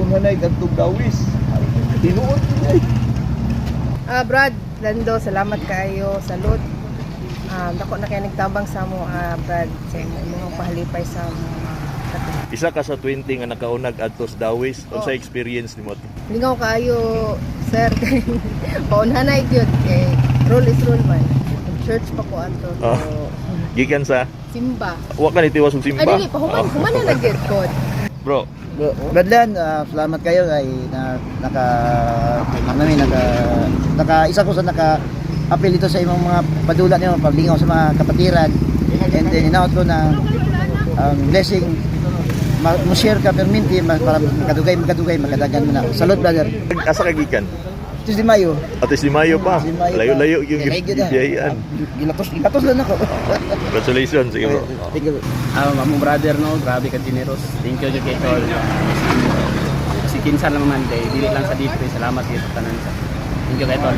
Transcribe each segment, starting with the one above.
Paunhanay kadtong Dawis. Tinuod ni. Ah, Brad Lando, salamat kaayo. Salute. Dako na kay nagtabang sa amo, Brad, sa imong pahalipay sa mga Isa ka sa 20 nga nakaunag adto sa Dawis. Unsa experience nimo? Lingaw kaayo, sir, kay paunhanay gyud kay rule is rule man. Church pa ko ato. So, Gikan sa simba. Wa ka nitiwas og simba. Ay, dili pahuman, human na lang gyud ko. Bro, Bradlan, salamat kayo ay na, naka ano namin, naka naka isa ko sa naka appeal dito sa imong mga padula nimo paglingaw sa mga kapatiran, and then hinaot ko na ang blessing mo share ka perminti para makadugay makadugay makadagan mo na. Salute, brother. Asa ka gikan? 3 de Mayo. Ates de Mayo pa. 3 de Mayo pa. Layo-layo yung Layo gyud ah. biyayan. Gilatos gilatos lang ako. Congratulations, sige, bro. Thank you. Ah, among brother, no, grabe ka generous. Thank you jud kay tol. Si kinsa lang man day, dili lang sa dito, salamat kay sa tanan sa. Thank you kay tol.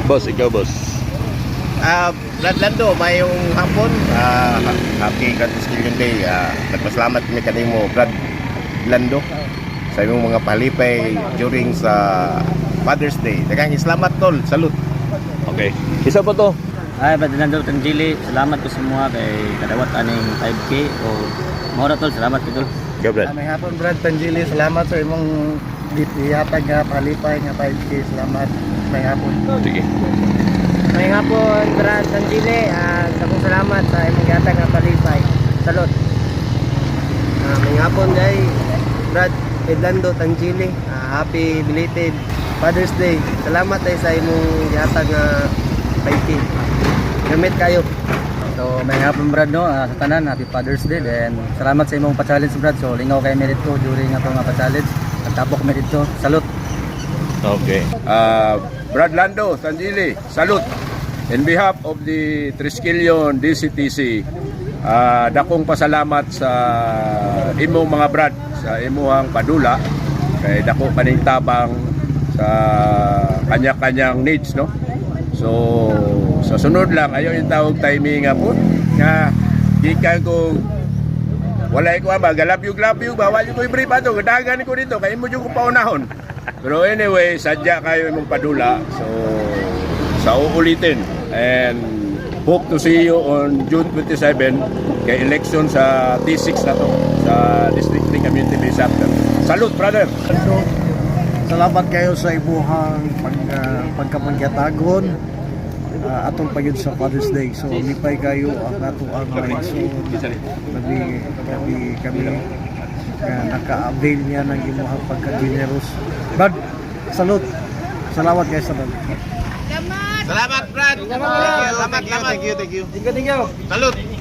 Boss, ikaw, boss. Brad Lando, mayong hapon. Happy Triskelion Day. Nagpasalamat kami kanimo, Brad Lando, sa imong mga palipay during sa Father's Day. Daghang salamat, tol. Salute. Okay. Isa pa to. Ay, Brad Lando Tangili, salamat ko sa mga kay kadawat aning 5K o mao ra, tol, salamat ko, tol. Ikaw, Brad. May hapon, Brad Tangili, salamat sa imong gihatag nga palipay nga 5K. Salamat. May hapon. Sige. May hapon, Brad Tangili. Dakong salamat sa imong gihatag nga palipay. Salute. May hapon day, Brad Edlando Tangili. Happy belated Father's Day. Salamat day sa imong gihatag nga 5K. Gamit kayo. So, may hapon, Brad, no, sa tanan, happy Father's Day, then salamat sa imong pa-challenge, Brad. So, lingaw kay mi dito during ato nga pa-challenge. Nagtabok mi dito. Salute. Okay. Brad Lando Tangili, salute. In behalf of the Triskelion DCTC, dakong pasalamat sa imong mga brad, sa imuhang padula, kay dako kaning tabang sa kanya-kanyang needs, no? So, sa sunod lang, ayaw yung tawag timing nga po, nga gikan kong walay ko ba, galabyog-labyog ba, wala ko i-brief ato, gadagan ko dito, kay imo jud ko paunahon. Pero anyway, sadya kayo imong padula. So, sa uulitin. And hope to see you on June 27 kay election sa T6 na to sa District 3 Community Based Chapter. Salute, brother! So, salamat kayo sa imuhang pagkamangyatagon atong pagid sa Father's Day. So lipay kayo ang ato ang mga igsoon, labi labi kami nga naka-avail niya ng imuhang pagka-generous. Brad, salute. Salamat kayo sa dali. Salamat, Brad. Salamat, salamat. Thank you, thank you. Thank you, thank you. Salute.